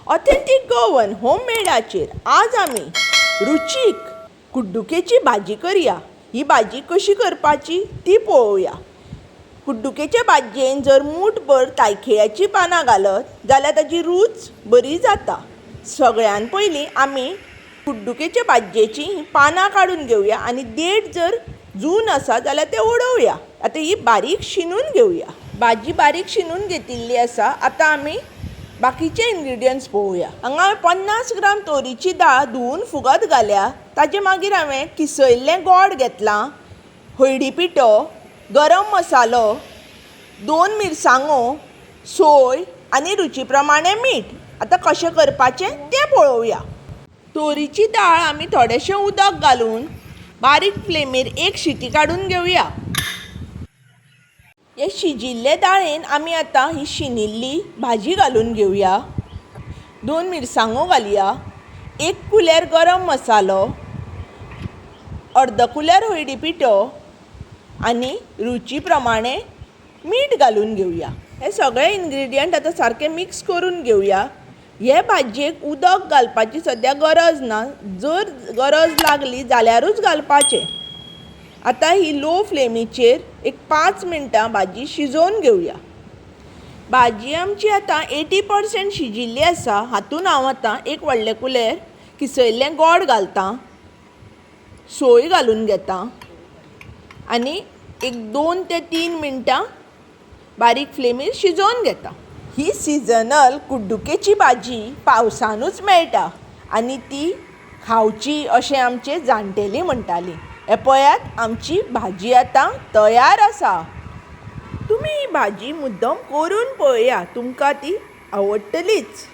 Authentic Goan होममेडाचेर आज आमी रुचीक कुड्डुकेची भाजी करया. ही भाजी कशी करपाची ती पळोवया. कुड्डुकेचे भाजयेन जर मूठभर तायखिळ्याची पानां घालत जाल्यार ताची रूच बरी जाता. सगळ्यान पयलीं आमी कुड्डुकेचे भाजयेचीं पानां काडून घेवया आनी देठ जर जून आसा जाल्यार तें उडोवया. आतां ही बारीक शिनून घेवया. भाजी बारीक शिनून घेतिल्ली आसा. आतां आमी बाकीचे इन्ग्रिडियंट्स पळोवया. हांगा हांवें 50 ग्राम तोरीची दाळ धुवून फुगत घाल्या. ताजे मागीर हांवें किसयल्लें गोड घेतलां, हळदी पिठो, गरम मसालो, 2 मिरसांगो, सोय आनी रुची प्रमाणें मीठ. आतां कशें करपाचें तें पळोवया. तोरीची दाळ आमी थोडेशें उदक घालून बारीक फ्लेमीर एक शिटी काडून घेवया. हे शिजिल्ले दाळेन आमी आतां ही शिनिल्ली भाजी घालून घेवया. 2 मिरसांगो घालया, 1 कुलेर गरम मसालो, अर्द कुलेर हळदी पिठो आनी रुची प्रमाणें मीठ घालून घेवया. हे सगळे इन्ग्रिडियंट आतां सारके मिक्स करून घेवया. हे भाजयेक उदक घालपाची सद्या गरज ना, जर गरज लागली जाल्यारूच घालपाचें. आतां ही लो फ्लेमीचेर एक 5 मिनटां भाजी शिजोवन घेवया. भाजी आमची आतां 80% शिजिल्ली आसा. हातून हांव आतां एक व्हडलें कुलेर किसयल्लें गोड घालतां, सोय घालून घेता आनी एक 2 ते 3 मिनटां बारीक फ्लेमीर शिजोवन घेता. ही सिजनल कुड्डुकेची भाजी पावसानूच मेळटा आनी ती खावची अशें आमचे जाणटेली म्हणटाली. हे पळयात, आमची भाजी आतां तयार आसा. तुमी ही भाजी मुद्दम करून पळया, तुमकां ती आवडटलीच.